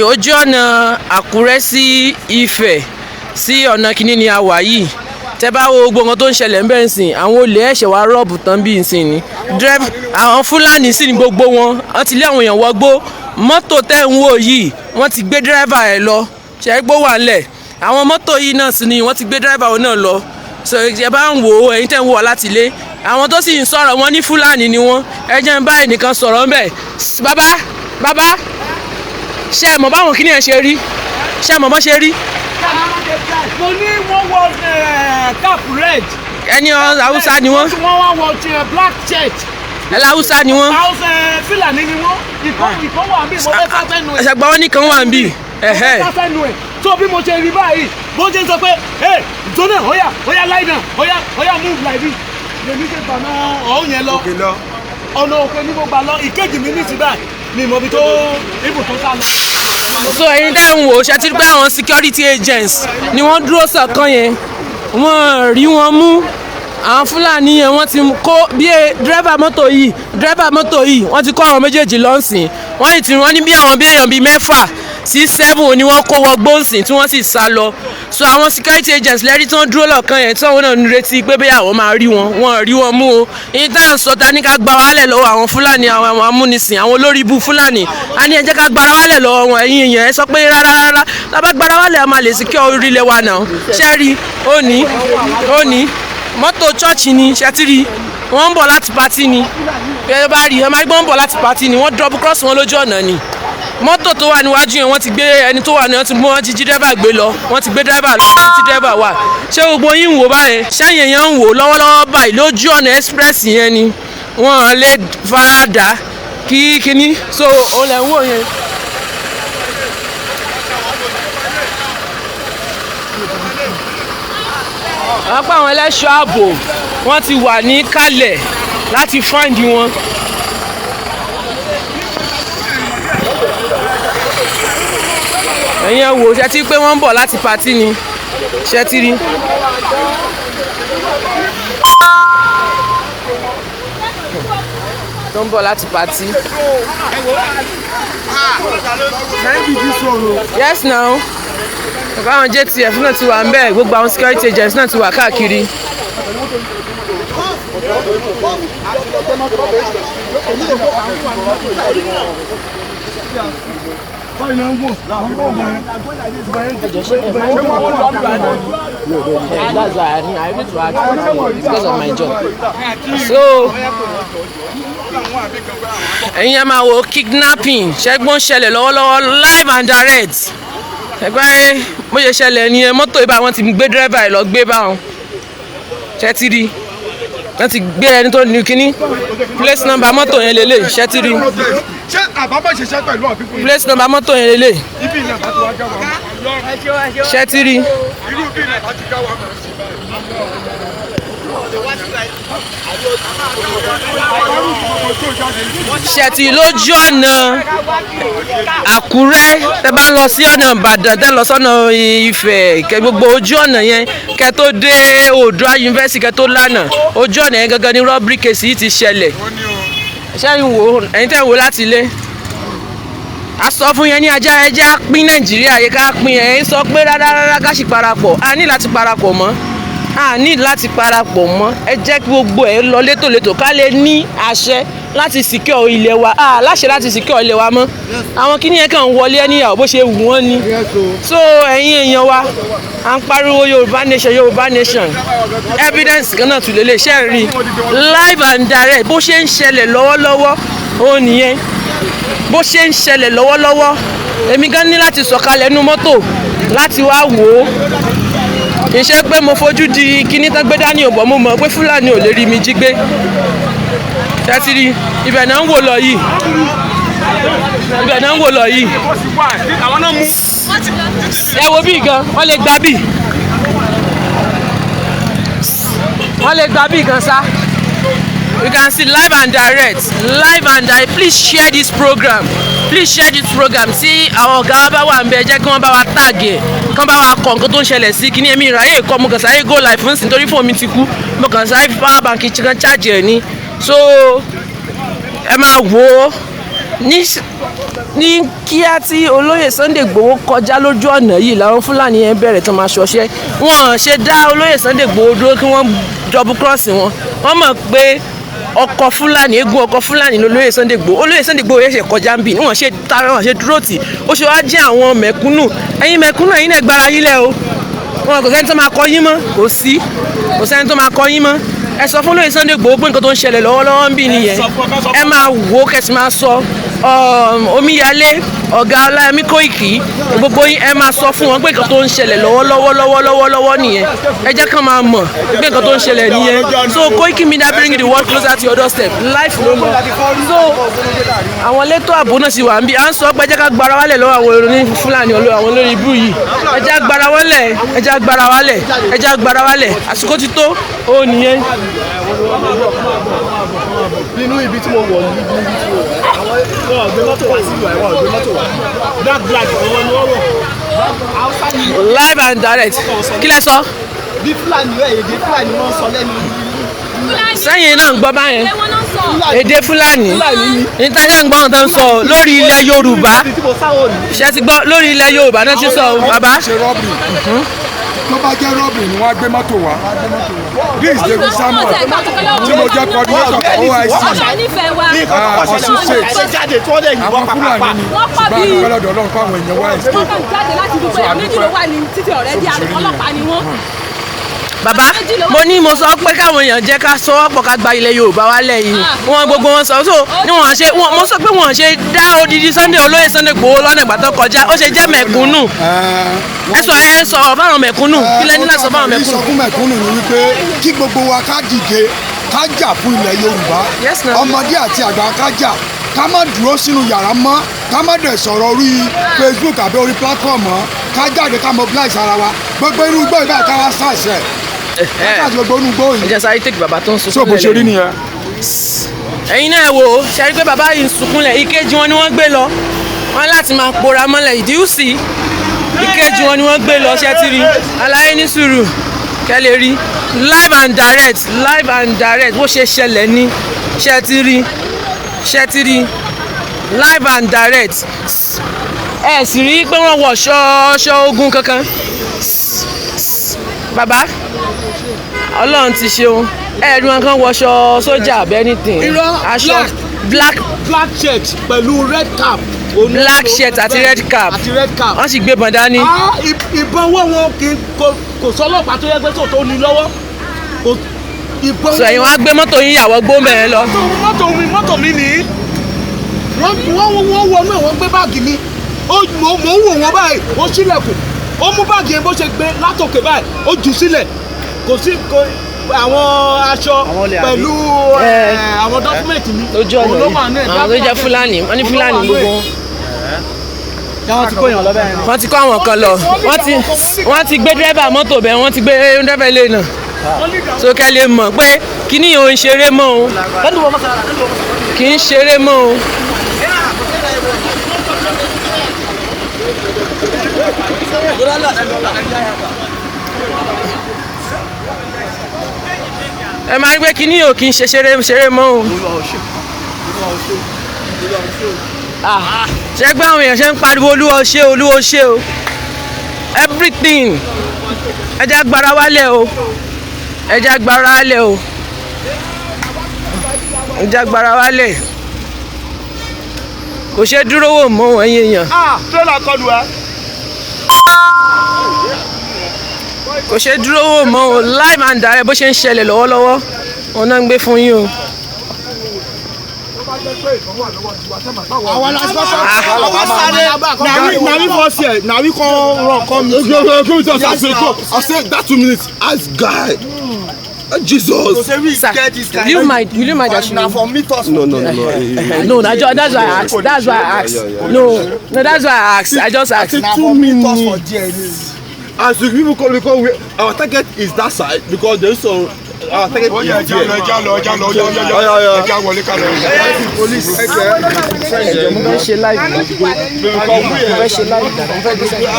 Ojú ọ̀nà Àkúrẹ́ sí Ifẹ̀ sí ọ̀nà kínní ni a wà yìí. Tẹ́ bá wo gbogbo nǹkan tó ń ṣẹlẹ̀ ń bẹ́ẹ̀ sìn, àwọn olè ẹ̀ṣẹ̀ wa rob tán bí ìsìn ni. Àwọn Fúlàní sì ní gbogbo wọn, wọ́n ti lé àwọn èèyàn wọgbó. Mọ́tò tẹ́ ń wò yìí, wọ́n ti gbé driver ẹ̀ lọ. Ṣé gbó wà ńlẹ̀? Àwọn mọ́tò yìí náà sì ni wọ́n ti gbé driver wọn náà lọ. So ẹ bá ń wò ó, ẹ̀yin tẹ́ ń wò wá láti ilé, àwọn tó sì ń sọ̀rọ̀ wọn ní Fúlàní ni wọ́n. Ẹ jẹ́ ń bá ẹnìkan sọ̀rọ̀ ńbẹ̀. Bàbá, bàbá, ṣé ẹ mọ̀ báwọn kíní ẹ̀ ṣe rí? Ṣé ẹ mọ̀ bọ́n ṣe rí? Mo ní wọ́n wọ cap red. Ẹni Haúsá ni wọ́n. Wọ́n wá wọ black shirt. Ẹ láwùsá ni wọ́n. Haúsá Fúlàní ni wọ́n. Ìkọ́ wà níbí, mo fẹ́ sá sẹ́nu ẹ̀. Ẹ̀ṣẹ̀ gbọ́ wọn nìkan wà níbí. Mo fẹ́ sá sẹ́nu ẹ̀. Tó bí mo ṣe rí báyìí, bó ṣe ń sọ pé, "Hey, zona, oya, oya lie down, oya, oya move like this." Lèmi ṣe gbà náà ọ̀hún yẹn lọ. Ọ̀nà òkè ni mo gbà lọ. Ìkejì mi ní ti báyìí. Mi mọ̀ bí tó ibù tó sá lọ. So ẹ̀yin tẹ́ ń wò ó, ṣe ti rí pé àwọn security agents ni wọ́n dúró sọ̀kan yẹn, wọ́n rí wọn mú. Àwọn Fúlàní yẹn, wọ́n ti kó bí dírẹ́bà mọ́tò yìí, dírẹ́bà mọ́tò yìí, wọ́n ti kó àwọn méjèèjì lọ́sìn. Wọ́n sì ti wọ́n ní bí àwọn bí èèyàn bíi 6 sí 7 ni wọ́n kó wọ gbóǹsìn tí wọ́n sì sá lọ. So àwọn security agents lẹ́rí tí wọ́n dúró lọ́ọ̀kan yẹn, tí wọ́n náà ń retí pé bóyá àwọn máa rí wọn, wọ́n rí wọn mú o. Ní tá à ń sọ, ta ní ká gba wálẹ̀ lọ́wọ́ àwọn Fúlàní, àwọn amúnisìn, àwọn olórí ibú Fúlàní. A ní ẹ jẹ́ ká gbára wálẹ̀ lọ́wọ́ wọn. Ẹ̀yin èèyàn, ẹ sọ pé rárá rárá, tá a bá gbára wálẹ̀, a máa lè secure orílẹ̀ wa náà. Ṣé rí? Ó ní, ó ní mọ́tò church ni. Ṣé ti rí? Wọ́n ń bọ̀ láti party ni. Ẹ bá rí, ẹ máa gbọ́, ń bọ̀ láti party ni. Wọ́n double cross wọn lójú ọ̀nà ni. Mọ́tò tó wà níwájú yẹn, wọ́n ti gbé ẹni tó wà ní, wọ́n ti mú, wọ́n ti jí dírẹ́bà gbé lọ, wọ́n ti gbé dírẹ́bà lọ tí dírẹ́bà wà. Ṣé gbogbo yín ń wò báyẹn? Ṣẹ́yìn yẹn ń wò lọ́wọ́lọ́wọ́ báyìí? Lójú ọ̀nà express yẹn ni wọ́n lè farada kí kíní. So òun lẹ̀ ń wò yẹn. Wọ́n pa àwọn ẹlẹ́ṣọ́ ààbò, wọ́n ti wà ní kálẹ̀ láti find wọn. Ẹ̀yin ẹ wò, ṣe ti pé wọ́n ń bọ̀ láti party ni? Ṣe ti rí? Tó ń bọ̀ láti party. Yes now, àwọn JTF náà ti wà ń bẹ̀, gbogbo àwọn security agents náà ti wà káàkiri. That's why I need to ask because of my job. So ẹ̀yin ẹ máa wo kidnapping ṣẹ́gbọ́n ṣẹlẹ̀ lọ́wọ́lọ́wọ́, live and direct. Ẹgbẹ́ bó ṣe ṣẹlẹ̀ ni mọ́tò ibà, wọ́n ti gbé dírẹ́bà ẹ̀ lọ gbé báwọn. Ṣẹ́ ti rí? Wọ́n ti gbé ẹni tó ní kínní. Plate number mọ́tò yẹn lélẹ̀. Ṣẹ́ ti rí? Ṣé àbábọ̀ ṣiṣẹ́ pẹ̀lú àwọn people? Plate number mọ́tò yẹn lélẹ̀. Ibi ilẹ̀ bá ti wá gá wa mọ̀. Ṣẹ́ ti rí? Irú bí ilẹ̀ bá ti gá wa mọ̀ sí báyìí. Ṣẹ́ ti lójú ọ̀nà Àkúrẹ́, tẹ́ bá ń lọ sí ọ̀nà Ìbàdàn, tẹ́ lọ sọ́nà Ifẹ̀, kẹ gbogbo ojú ọ̀nà yẹn, kẹ tó dé Oòduà University, kẹ tó lánà, ojú ọ̀nà yẹn gangan ni robbery case yìí ti ṣẹlẹ̀. Ṣẹ́yìn wò, ẹ̀yin tẹ́ ń wò láti ilé, a sọ fún yẹn ní ajá, ẹjẹ́ á pín Nàìjíríà yẹ ká pín. Ẹ̀ ń sọ pé rárá rárá, ká sì parapọ̀. A ní láti parapọ̀ mọ́, a ní láti parapọ̀ mọ́. Ẹ jẹ́ kí gbogbo ẹ̀ lọ létòlétò, ká lè ní àṣẹ láti secure ilẹ̀ wa. A láṣẹ láti secure ilẹ̀ wa mọ́. Àwọn kíní yẹn kàn ń wọlé ẹníyàwó bó ṣe wù wọ́n ni. So ẹ̀yin èèyàn wa, à ń pariwo Yorùbá nation, Yorùbá nation. Evidence kan náà tún lè ṣe rí live and direct bó ṣe ń ṣẹlẹ̀ lọ́wọ́lọ́wọ́. Ó nìyẹn bó ṣe ń ṣẹlẹ̀ lọ́wọ́lọ́wọ́. Èmi gan ní láti sọ̀kalẹ̀ nínú mọ́tò láti wá wò ó. Kì í ṣe pé mo fojú di kíní tán gbé dání òbọ̀, mo mọ̀ pé Fúlàní ò lè rí mi jí gbé. Tẹ́tí ibẹ̀ náà ń wò lọ yìí, ibẹ̀ náà ń wò lọ yìí. Ẹ wo bí gan, wọ́n lè gbà bí, wọ́n lè gbà bí gan sá. You can see live and direct, live and direct. Please share this program, please share this program. Tí àwọn ọ̀gá wa bá wà ń bẹ, jẹ́ kí wọ́n bá wa tag ẹ̀. Kán bá wa kọ nǹkan tó ń ṣẹlẹ̀ sí kíní. Èmi ìráyè kọ́, mo kàn sáré go live fún sí torí fóònù mi ti kú. Mo kàn sáré fi power bank kan charge ẹ̀ ní. So ẹ máa wò ó ní kíá tí olóyè Sunday Igboho kọjá lójú ọ̀nà yìí làwọn Fúlàní yẹn bẹ̀rẹ̀ tó máa ṣọṣẹ́. Wọ́n ṣe dá olóyè Sunday Igboho dúró kí wọ́n double cross wọn. Wọ́n mọ̀ pé ọkọ̀ Fúlàní, eégún ọkọ̀ Fúlàní lolóyè Sunday Igboho. Olóyè Sunday Igboho yẹn ṣe kọjá ń bì níwọ̀n ṣe tara wọn ṣe dúró tì. Ó ṣe wá jẹ́ àwọn mẹ̀kúnnù. Ẹ̀yin mẹ̀kúnnù, ẹ̀yin náà gbára yín lẹ̀ o. Wọn kò sẹ́ni tó máa kọ yín mọ́. Kò sí, kò sẹ́ni tó máa kọ yín mọ́. Ẹ sọ fún olóyè Sunday Igboho pé nǹkan tó ń ṣẹlẹ̀ lọ́wọ́lọ́wọ́ ń bì nìyẹn. Ẹ máa wò ó, kẹsì máa sọ omíyalé, ọ̀gá Ọláyẹmí Kóìkì, gbogbo yín, ẹ máa sọ fún wọn pé nǹkan tó ń ṣẹlẹ̀ lọ́wọ́lọ́wọ́ lọ́wọ́lọ́wọ́ lọ́wọ́ nìyẹn. Ẹ jẹ́ kán máa mọ̀ pé nǹkan tó ń ṣẹlẹ̀ nìyẹn. So Koiki Media, bring the world closer to your doorstep. Live ló lọ. So àwọn elétò ààbò náà sì wà ń bí. À ń sọ pé ẹ jẹ́ ká gbára wálẹ̀ lọ́wọ́ àwọn oní Fúlàní olórí, àwọn olórí ibú yìí. Ẹ jẹ́ gbára wálẹ̀, ẹ jẹ́ gbára wálẹ̀, ẹ jẹ́ gbára wálẹ̀. Àsìkò ti tó ó nìyẹn. Nínú ibi tí mo wọ̀, ní ibi tí mo wọ̀, àwọn wọn ò gbé mọ́tò wá sílùú ẹ̀, wọn ò gbé mọ́tò wá. Dark black, àwọn ni wọ́n wọ̀. Live and direct. Kí lẹ sọ? Bí Fúlàní rẹ̀, èdè Fúlàní wọ́n sọ lẹ́nu. Sẹ́yìn náà ń gbọ́ báyẹn, èdè Fúlàní níta ṣe ń gbọ́ ohun tó ń sọ lórí ilẹ̀ Yorùbá. Ibi tí mo sáwọ̀ ní. Ṣe ti gbọ́? Lórí ilẹ̀ Yorùbá náà ti sọ o, bàbá. Ṣe robbery. Tó bá jẹ́ robbery ni wọ́n á gbé mọ́tò wá. This is David Samuel tí mo jẹ́ coordinator OIC Ọ̀ṣun State. Ṣe jáde tí wọ́n dẹ̀ yìnbọn Àwọn pàpàpà. Fúlàní ni, ṣùgbọ́n a dúpẹ́ lọ́dọ̀ Ọlọ́run fáwọn èèyàn wá escape. Wọ́n kàn jáde láti dúpẹ́. Méjì ló wà ní títì ọ̀rẹ́ di ọlọ́pàá ni wọ́n. Bàbá, mo ní mo sọ pé káwọn èèyàn jẹ́ ká sọ́wọ́pọ̀ ká gba ilẹ̀ Yorùbá wálẹ̀ yìí. Wọn gbogbo wọn sọ so ní wọn ṣe wọn. Mo sọ pé wọn ṣe dá odidi Sunday, olóyè Sunday Igboho lọ́nà ìgbà tó kọjá. Ó ṣe jẹ́ mẹ̀kúnnù. Ẹ sọ fáwọn mẹ̀kúnnù. Kí lẹ́ni náà sọ fáwọn mẹ̀kúnnù? Sọ fún mẹ̀kúnnù ni wípé kí gbogbo wa ká dìde, ká jà fún ilẹ̀ Yorùbá. Yes, ma'am. Ọmọdé àti àgbà, ká jà, ká má dúró sínú yàrá mọ́, ká má dẹ̀ sọ̀rọ̀ orí Facebook àbí orí platform mọ́. Ká jáde, ká mobilize ara wa. Gbogbo irú igbó ìbá, ká wá ṣàṣẹ ká ṣe gbogbo irú igbó Ẹ yìí. jẹ́ sáré tèkì bàbá tó ń sunkún So bó ṣe rí lẹ̀. nìyẹn. Ẹ̀yin náà wò ó, ṣe rí pé bàbá yìí ń sunkún lẹ̀. Ìkejì wọn ni wọ́n gbé lọ. Wọ́n láti máa pora mọ́lẹ̀ ìdíhùsì. Ìkejì wọn ni wọ́n gbé lọ. Ṣẹ́ ti rí aláyé ní sùúrù kẹ́ lè rí live and direct, live and direct bó ṣe ṣẹlẹ̀ ní. Ṣẹ́ ti rí? Ṣẹ́ ti rí live and direct? Ẹ sì rí pé wọ́n wọ̀ ṣọ́ọ́ṣọ́ ogun kankan. Bàbá, Ọlọ́run ti ṣeun. Ẹ rí wọn kàn wọṣọ sójà àbí anything? Irọ́, Aṣọ black. Black shirt pẹ̀lú red cap. Black shirt àti red cap. Àti red cap. Wọ́n sì gbé bọn dání. Ah, ìbọn ọwọ́ wọn kì í kò sọlọ́pàá tó yẹ pé tó ní lọ́wọ́. Kò ìbọn. Sọ ẹ̀yin wọn á gbé mọ́tò yín yàwọ́ gbómẹ̀ lọ. Mọ́tò mi nìyí. Wọ́n wọnú ẹ̀, wọ́n gbé báàgì mi. Ó mò ń wò wọ́n báyìí, ó ṣílẹ̀kùn, ó mú báàgì yẹn, bó ṣe gbé látòkè báyìí, ó jù sílẹ̀. Kò sí kò àwọn aṣọ pẹ̀lú àwọn document mi. Lójú ọ̀nà Òun ló yìí wà ní ẹ̀. àwọn tó jẹ́ Fúlàní, wọ́n ní Fúlàní gbogbo wọn. Wọ́n ti kó yàn lọ bẹ́ẹ̀ ni. Wọ́n ti kó àwọn kan lọ. Wọ́n ti gbé dírẹ́bà mọ́tò bẹ́ẹ̀, wọ́n ti gbé dírẹ́bà ilé náà. So kẹ́ lè mọ̀ pé kíní yìí ò ń ṣeré mọ́ o, kì í ṣeré mọ́ o. Ẹ máa rí pé kíní yìí ò kì í ṣe ṣeré ṣeré mọ́ o. Ah, ṣé gbé àwọn èèyàn ṣe ń pariwo, Olúwa ó ṣe o, Olúwa ó ṣe o, everything. Ẹ jẹ́ agbára wálẹ̀ o, ẹ jẹ́ agbára wálẹ̀ o, ẹ jẹ́ agbára wálẹ̀. Kò ṣe dúró wò mọ́, ẹ̀yin èèyàn. Ah, tírélà kọlù ẹ. Kò ṣe dúró wò mọ́ o. Live and direct, bó ṣe ń ṣẹlẹ̀ lọ́wọ́lọ́wọ́, òun náà ń gbé fún yín o. Àwa la kọ́kọ́ Àwa sáré. Na we first here, na we come run come. Yes, now. I say that 2 minutes as guy. Jesus. Say we Sir, get this guy. will you mind that Na for meet us. No, no, no, no. No, that's why I asked. That's why I asked. No, that's why I asked. I just asked. Say Na two for meet us for minutes. there ni. As the people come, because our target is that side because there is some Our target Ó yẹ is ẹja lọ, there. ẹja lọ, ẹja lọ, ẹja lọ, Oya, oya. ẹja wọlé ká lọ. Police. Ẹjọ, mo fẹ́ ṣe live, mo fẹ́ ṣe live dada, mo fẹ́ gbé sẹ́yìn.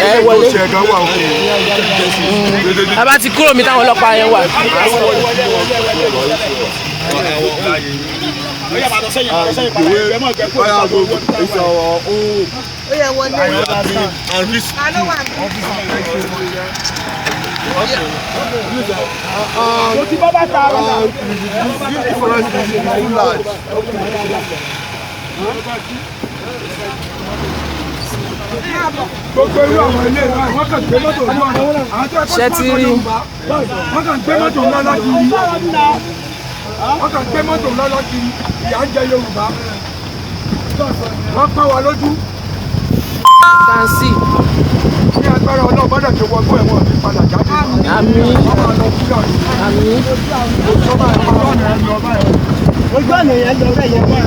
Ẹ wọlé. Ṣé ẹ̀gá wà òkè? A bá ti kúrò mi táwọn ọlọ́pàá yẹn wà. Oya, go, go. It's our own. Ó yẹ wọlé. And risk. Ta ló wà ní? This difference is too large. Gbogbo irú àwọn ilé ìlú àwọn kan gbé mọ́tò ńlá. Àwọn tó Ṣé ẹ̀kọ́ ti tí rí? wọ́n kàn gbé mọ́tò ńlá lákiri. Wọ́n kàn gbé mọ́tò ńlá lákiri. Ìyà ń jẹ Yorùbá. Wọ́n pọ́n wa lójú. Tansi. Ní agbára Ọlọ́run bọ́dà tó wọgbó ẹ̀wọ̀n ní padà jáde. Àmín. Wọ́n máa lọ kúrò. Àmín. Ojú ọ̀nà yẹn lọ bẹ́ẹ̀ yẹn bẹ́ẹ̀.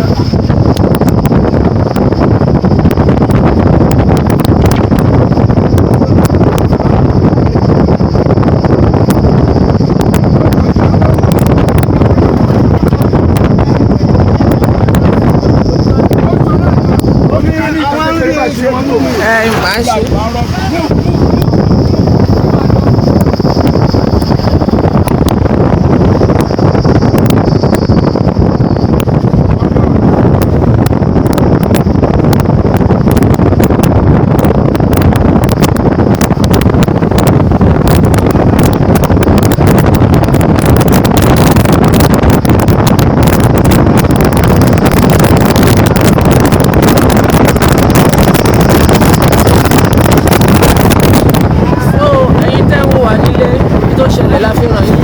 Ẹ máa ń ṣe. So ẹ̀yin tẹ́ ń wò wá nílé, ibi tó ṣẹlẹ̀ la fi hàn yín.